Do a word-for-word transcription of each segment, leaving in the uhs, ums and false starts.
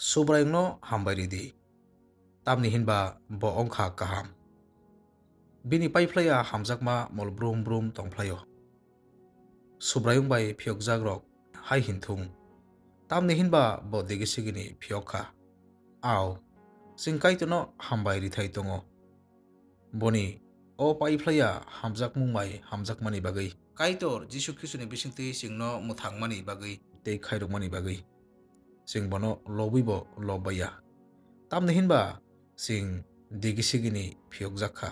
Subraiyungno hambai ridi, tamni hinba bo wngkha kaham. Bini paiphlaiya hamjakma mol brum brum tongphlaio. Subraiyung bai phiyokjakrok hai hin thung, tamni hinba bo digi sigini phiyok kha. Au, chwng Kaitorno hambai rithai tongo. Boni o paiphlaiya hamjakmung bai hamjakmani bagwi, Kaitor Jisu Khristoni bisingtwi chwngno mwthangmani bagwi tei khairokmani bagwi, chwng bono lobwibo lobbaiya. Tamni hinba chwng digi sigini phiyokjak kha.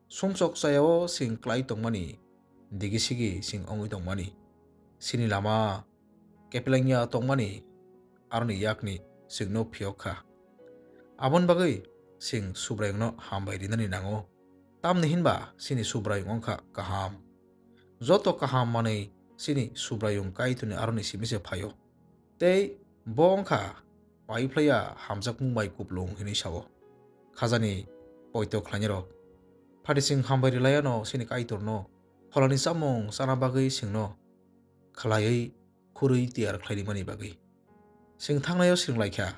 Sumsok chayao chwng klai tongmani, digi sigi chwng wngwi tongmani, chini lama kepelengya tongmani, aroni yakni chwngno phiyok kha. Aboni bagwi chwng Subraiyungno hambai rinani nango, tamni hinba chini Subraiyung wngkha kaham. Joto kaham manwi chini Subraiyung Kaitorni aroni simi se phaio. Tei bo wngkha paiphlaiya hamjakmung bai kuplung hinwi sao. Khajani poito khlainairok, phati chwng hambai rilaiano chini Kaitorno pholani chamung chana bagwi chwngno khlaiwi khurwi tiyar khlainimani bagwi. Chwng thangnaio swrwnglaikha,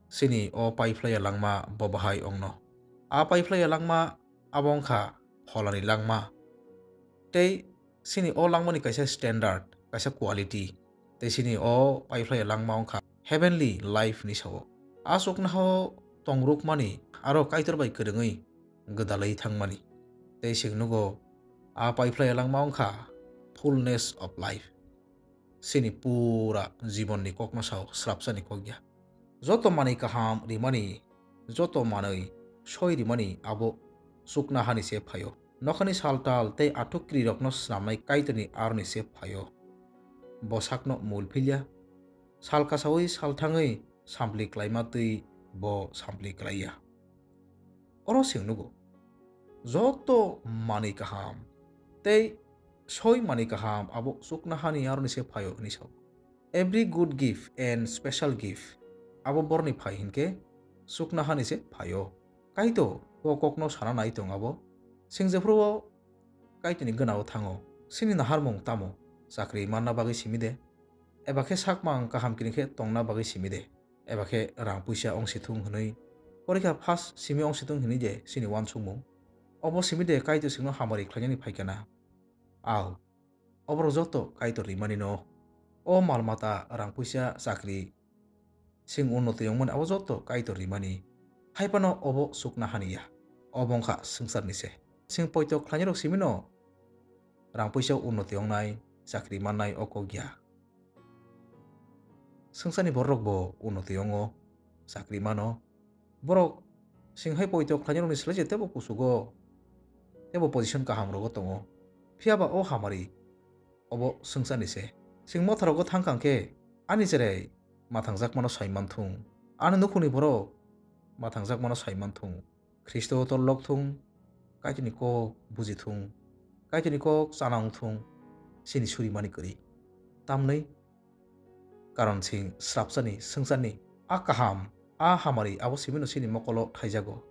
chini o paiphlaiya langma bo bahai wngno. A paiphlaiya langma abo wngkha pholani langma. Tei chini o langmani kaisa standard, kaisa quality. Tei chini o paiphlaiya langma wngkha heavenly life ni sao. A chuknohao tongrukmani aro Kaitor bai kwrwngwi gwdalwi thangmani. Tei chwng nugo, a paiphlaiya langma wngkha fullness of life. Chini pura jibonni kokno sao, srapsani kok ya. Joto manwi kaham rimani, joto manwi soi rimani abo chuknohani se phaio. Nokhani saltal tei athuk kirirokno snamnai Kaitorni aroni se phaio. Bo sakno mul philya. Sal kasaui sal thangwi sampli klaima twi bo sampli klaiya. Oro chwng nugo, joto manwi kaham tei soi manwi kaham abo chuknohani aroni se phaio hinwi sao. Every good gift and special gift abo borni phai hinkhe chuknohani se phaio. Kaitor o kokno sana nai tong abo. Chwng jephuru o Kaitorni gana-o thango, chini naharmung tamo? Chakri manna bagwi simi de? Eba khe sakmang kaham kiring khe tongna bagwi simi de? Eba khe rang puisa ong si thung hwnwi, porikha pass simi ong si thung hwnwi de chini uansukmung? Obo simi de Kaitor chwngno hamari khlainani phai kha na? Au, oborok joto Kaitor rimani no. O mal mata, rang puisa, chakri, chwng unnoti wngmani abo joto Kaitor rimani. Hai phano obo chuknohani ya. Obo wngkha swngcharni se. Chwng poito khlainairok simi no rang puisa unnoti wngnai, chakri mannai o kok ya. Swngcharni bororok bo unnoti wngo, chakri mano. Borok chwng hai poito khlainairokni slai se teibo kuchugo, teibo position kaham rogo tongo. Phiya ba o hamari obo swngcharni se. Chwng motha rogo thang kha khe ani cherai mathangjakmano sai man thung, ani nukhungni borok mathangjakmano sai man thung. Khristo o torlok thung, Kaitorni kok buji thung, Kaitorni kok chana wng thung, chini surimani kwrwi. Tamni karon chwng srapsani, swngcharni a kaham, a hamari abo simi no chini mokolo thaijago.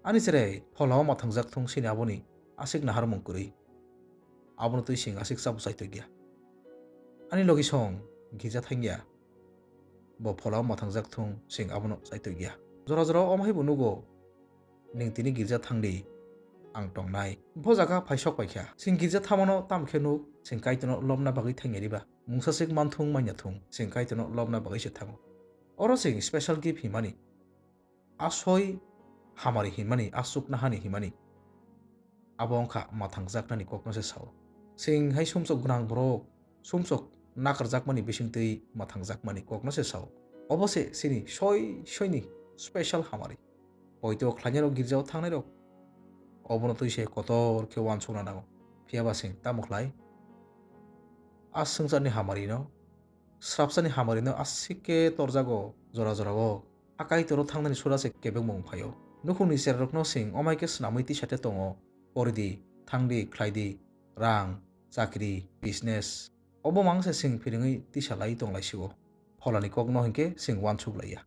Ani cherai pholao mathangjak thung chini aboni aswk naharmung kwrwi. Abono twi chwng aswk chabo chaitokya. Ani logi song girja thangya. Bo pholao mathangjak thung, chwng abono chaitokya. Jora jora o omo hai bo nugo, nwng tini girja thangdi, ang tongnai. Bo jaga phai sok paikha. Chwng girja thamano tamo khe nuk, chwng Kaitorno lobna bagwi thangya riba? Mungsa swk man thung, manya thung, chwng Kaitorno lobna bagwi se thango. Oro chwng special gift himani, a soi hamari himani, a chuknohani himani. Abo wngkha mathangjaknani kokno se sao. Chwng hai sumsok gwnang borok, sumsok nakarjakmani bisingtwi mathangjakmani kokno se sao. Obo se chini soi soini special hamari. Poito khlainairok girjao thangnairok obono twi se kotor khe uansukna nango. Phiya ba chwng tamo khlai? A swngcharni hamarino, srapsani hamarino aswk khe torjago jora jorao. A Kaitoro thangnani sura se kebengmung phaio. Nukhungni cherarokno chwng omai khe swnamwi tisa te tongo. Poridi, thangdi, khlaidi, rang, chakri, business. Obo mang se chwng phirwngwi tisa lai tong lai sio. Pholani kokno hinkhe chwng uansuk laiya.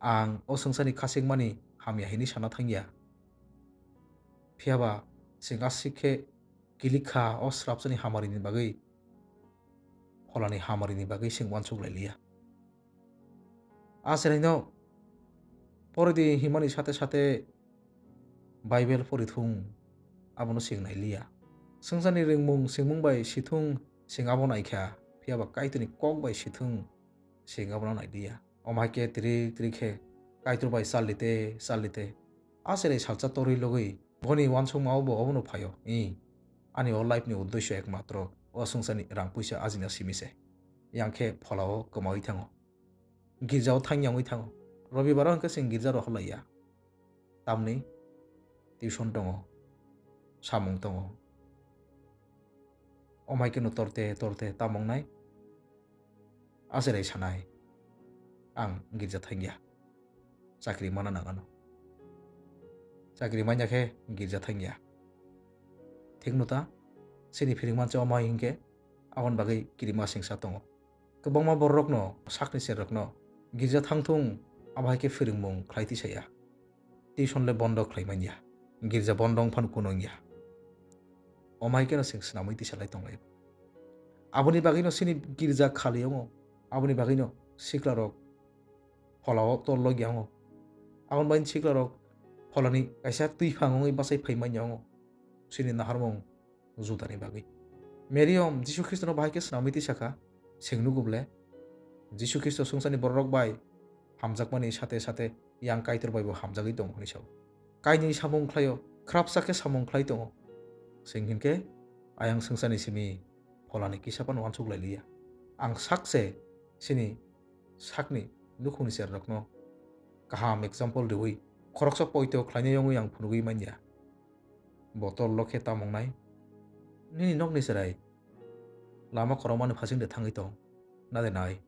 Ang o swngcharni khachikmani hamya hinwi sana thangya. Phiya ba chwng aswk khe kilik kha o srapsani hamarini bagwi, pholani hamarini bagwi chwng uansuk lai liya. A cheraino Poridi himani sate sate Bible pori thung, abono chwng nai liya. Swngcharni ringmung swngmung bai si thung, chwng abo nai kha, phiya ba Kaitorni kok bai si thung, chwng abono nai liya. Omo hai khe tiri tiri khe Kaitor bai chal lite, chal lite. Acherai salsa torwi logwi boni uansukma o bo obono phaio. I, ani o life ni uddesyo ekmatro o swngcharni rang puisa ajina simi se. Yang khe phola o kwmawi thango. Girja o thangya wngwi thango. Robibar o hwnkhe chwng girja rohor laiya. Tamni tuition tongo, samung tongo. Omo hai kheno torte torte tamo wngnai. Acherai sanai, ang girja thangya. Chakri mana nang ano. Chakri manya khe girja thangya. Thik no ta? Chini phiring manse omo hai hinkhe aboni bagwi kirima singsa tongo. Kwbangma bororokno, sakni cherrokno girja thangthung, abo hai khe phwrwngmung khlai tisaya. Tuition le bondo khlai manya. Girja bondo wng phano kuno wngya. Omo hai kheno chwng swnamwi tisalai tonglaio. Aboni bagwino chini girja khali wngo. Aboni bagwino siklarok pholao tol logya wngo. Aboni bagwino siklarok pholani kaisa twiphang wngwi bachai phai manya wngo. Chini naharmung Judani bagwi. Meriom Jisu Khristono bahai khe swnamwi tisakha, chwng nugo ble? Jisu Khristo swngcharni bororok bai hamjakmani sate sate yang Kaitor bai bo hamjagwi tongo hwnwi sao. Kainwi samung khlaio, khrapsa khe samung khlai tongo. Chwng hinkhe ayang swngcharni simi pholani kisa phano uansuk lai liya. Ang sak se chini sakni nukhungni cherrokno kaham example riwi khoroksa poito khlainai wngwi ang phunugwi manya. Bo tol lo khe tamo wngnai? Nini nokni chwrai lama korokmani phasing de thangwi tong, na de nai?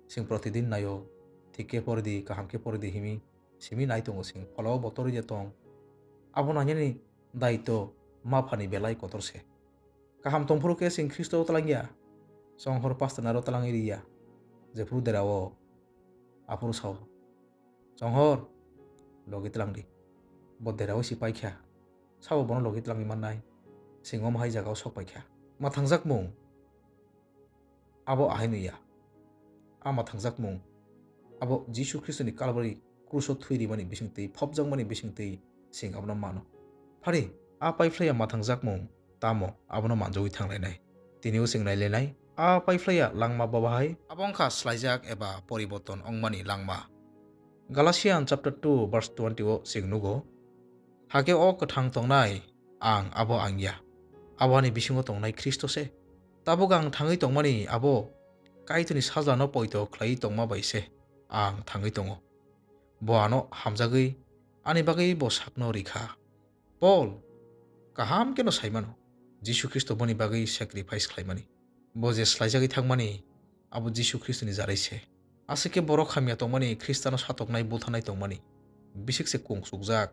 Chwng protidin naio, thik khe pori di, kaham khe pori di himi simi nai tongo chwng. Pholao bo torwi de tong. Abo nainani daitw ma phani belai kotor se. Kaham tongphuru khe chwng Khristo o twlang ya, chonghor pastor naro twlangwi ri ya, jephuru derao aphuru sao. Chonghor, logi tlang di. Bo derao si paikha. Sabo bono logi tlangwi mannai. Chwng omo hai jagao sok paikha. Mathangjakmung. Abo ahai nwi ya. A mathangjakmung. Abo Jisu Khristoni Kalbari kruso thwi rimani bisingtwi, phobjakmani bisingtwi chwng abono mano. Phari, a paiphlaiya mathangjakmung. Tamo abono manjogwi thanglainai. Tini o chwng nailainai, a paiphlaiya langma bo bahai? Abo wngkha slaijak eba poriborton wngmani langma. Galatian chapter two verse twenty o chwng nugo, hakhe o kwthang tongnai, ang abo ang ya. Abo ani bisingo tongnai Khristo se. Tabuk ang thangwi tongmani abo Kaitorni sajlano poito khlaiwi tongma bai se ang thangwi tongo. Bo ano hamjagwi ani bagwi bo sakno rikha. Paul kaham kheno sai mano, Jisu Khristo boni bagwi sacrifice khlaimani. Bo je slaijagwi thangmani, abo Jisu Khristoni jarwi se. Aswk khe borok hamya tongmani, Khristano satoknai, butharnai tongmani, bisik se kung chukjak,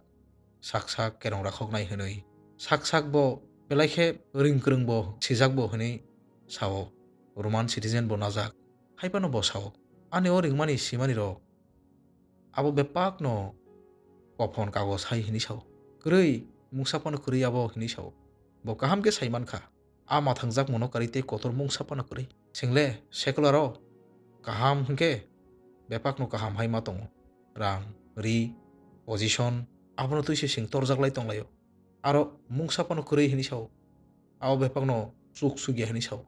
sak sak kerong rakhoknai hwnwi, sak sak bo belai khe ring kwrwng bo sijak bo hwnwi sao, Roman citizen bo najak. Hai phano bo sao, ani o ringmani simani rok abo bebakno kophon kagoj hai hwnwi sao. Kwrwi, mungsa phano kwrwi abo hwnwi sao. Bo kaham khe sai mankha. A mathangjakmungno kwrwi tei kotor mungsa phano kwrwi. Chwng le secular o kaham hwnkhe bebakno kaham hai ma tongo. Rang, ri, position, abono twi se chwng torjak lai tonglaio. Aro mungsa phano kwrwi hwnwi sao. Abo bebakno chuk sugya hwnwi sao.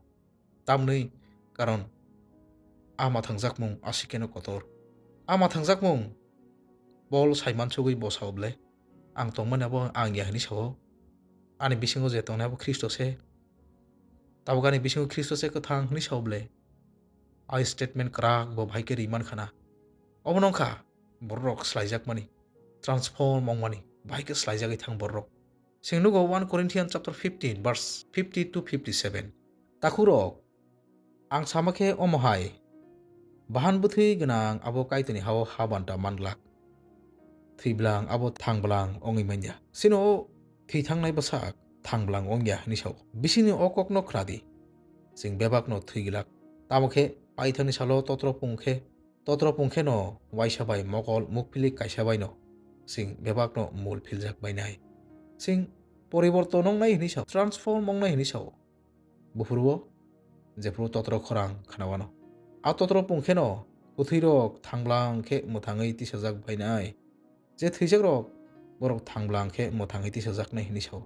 Tamni karon a mathangjakmung aswk keno kotor. A mathangjakmung Paul sai mansugwi bo sao ble, ang tongmani abo ang ya hwnwi sao. Ani bisingo je tongnai abo Khristo se. Tabuk ani bisingo Khristo se kwthang hwnwi sao ble. A statement kwrak bo bahai khe ri man khana. Obono wngkha bororok slaijakmani, transform wngmani, bahai khe slaijagwi thang bororok. Chwng nugo one Corinthians chapter fifteen verse fifty to fifty-seven. Takhurok, ang sama khe omo hai, bahan bwthwi gwnang abo Kaitorni ha-o ha banta man glak. Thwi bwlang abo thang bwlang wngwi man ya. Chini o thwi thangnai bwsak thang bwlang wng ya hwnwi sao. Bisingni o kokno khna di. Chwng bebakno thwi glak. Tamo khe paithakni salo totro pung khe, totro pung kheno waisa bai mokol mukphilik kaisa baino chwng bebakno mul philjak bainai. Chwng poriborton wngnai hwnwi sao, transform wngnai hwnwi sao. Buphuru o jephuru totro khorang khna wano. A totro pung kheno Kwthwirok thanglang khe mwthangwi tisajak bainai. Je thwijakrok, borok thanglang khe mwthangwi tisajaknai hwnwi sao.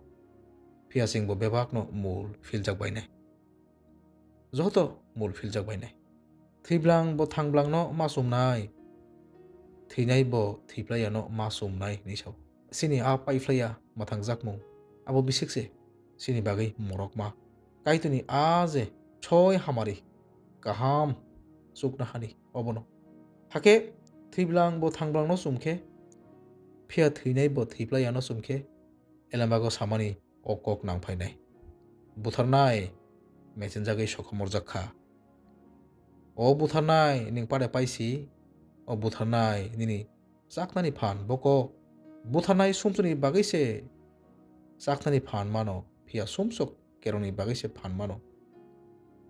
Phiya chwngbo bebakno mul philjak bainai. Joto mul philjak bainai. Thwiblang bo thangblangno ma chumnai. Thwinai bo thwiplaiano ma chumnai hwnwi sao. Chini a paiphlaiya mwthangjakmung, abo bisikse chini bagwi morokma. Kaitorni a je soi hamari kaham chukna hani obono. Hakhe thwiblang bo thangblangno chumkhe, phiya thwinai bo thwiplaiano chumkhe, elembago samani o kok nang phainai. Butharnai mechenjagwi sokomorjak kha. O butharnai, ning pare paisi, o butharnai nini chaknani phan bo kok. Butharnai sumsokni bagwi se chaknani phan mano, phiya sumsok kerongni bagwi se phan mano.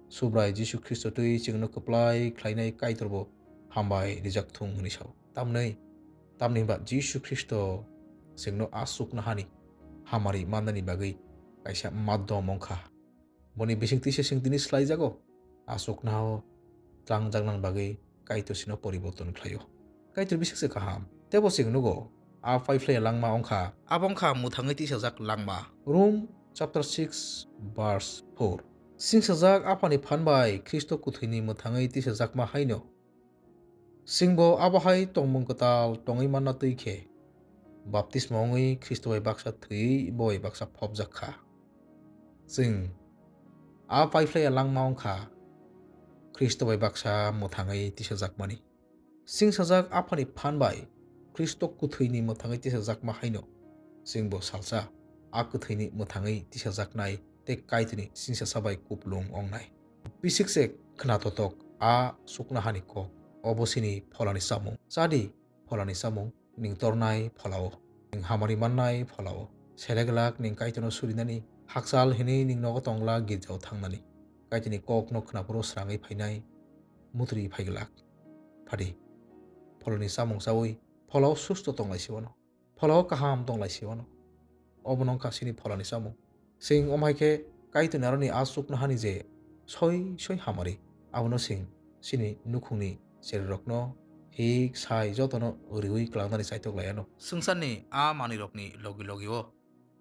Subrai Jisu Khristo twi chwngno kwplai khlainai Kaitor bo hambai rijak thung hwnwi sao. Tamni, tamni hwnba Jisu Khristo chwngno a chuknohani hamari mannani bagwi kaisa madom wng kha. Boni bisingtwi se chwng tini slaijago. A chuknohao tlangjaknani bagwi Kaitor chwngno poriborton khlaio. Kaitor bisingse kaham. Tebo chwng nugo, a paiphlaiya langma wng kha. Abo wng kha mwthangwi tisajak langma. Rom chapter six verse four. Singsajak Aphani phan bai Khristo kwthwini mwthangwi tisajakma haino chwngbo abo hai tongmung kwtal tongwi manna twi khe, baptisma wngwi Khristo bai baksa thwiwi bo bai baksa phobjak kha. Chwng a paiphlaiya langma wng kha Khristo bai baksa mwthangwi tisajakmani. Singsajak Aphani phan bai Khristo kwthwini mwthangwi tisajakma haino, chwngbo salsa a kwthwini mwthangwi tisajaknai tei Kaitorni singsasa bai kuplung wngnai. Bisikse khwnatotok a chuknohani kok, obo chini pholani chamung. Chadi pholani chamung, ning tornai pholao, ning hamari mannai pholao. Seleglak ning Kaitorno surinani hakchal hinwi ning nogo tongglak, girjao thangnani. Kaitorni kokno khwnaphuru srangwi phainai, mutri phaiglak. Phadi, pholani chamung chawi pholao susto tonglai siwano. Pholao kaham tonglai siwano. Obono wngkha chini pholani chamung. Chwng omo hai khe Kaitorni aroni a chuknohani je soi soi hamari, abono chwng chini nukhungni chererokno, hik sai jotono riwi klangnani chaitok lai anw. Swngcharni a manwirokni logi logi-o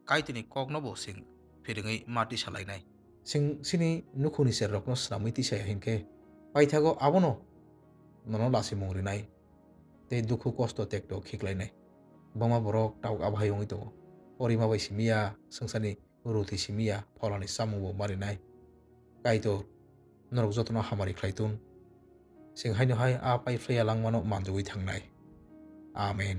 Kaitorni koknobo chwng phirwngwi ma tisalainai. Chwng chini nukhungni chererokno snamwi tisaya hinkhe, paithago abono nono lachimung rinai tei dukhu kosto tekto khiklainai. Bangma borok tabuk abo hai wngwi tongo. Porima bai simi ya, swngcharni ruti simi ya, pholani chamungbo marinai. Kaitor norok jotono hamari khlai tun. Chwng haino hai a paiphlaiya langmano manjogwi thangnai. Amen.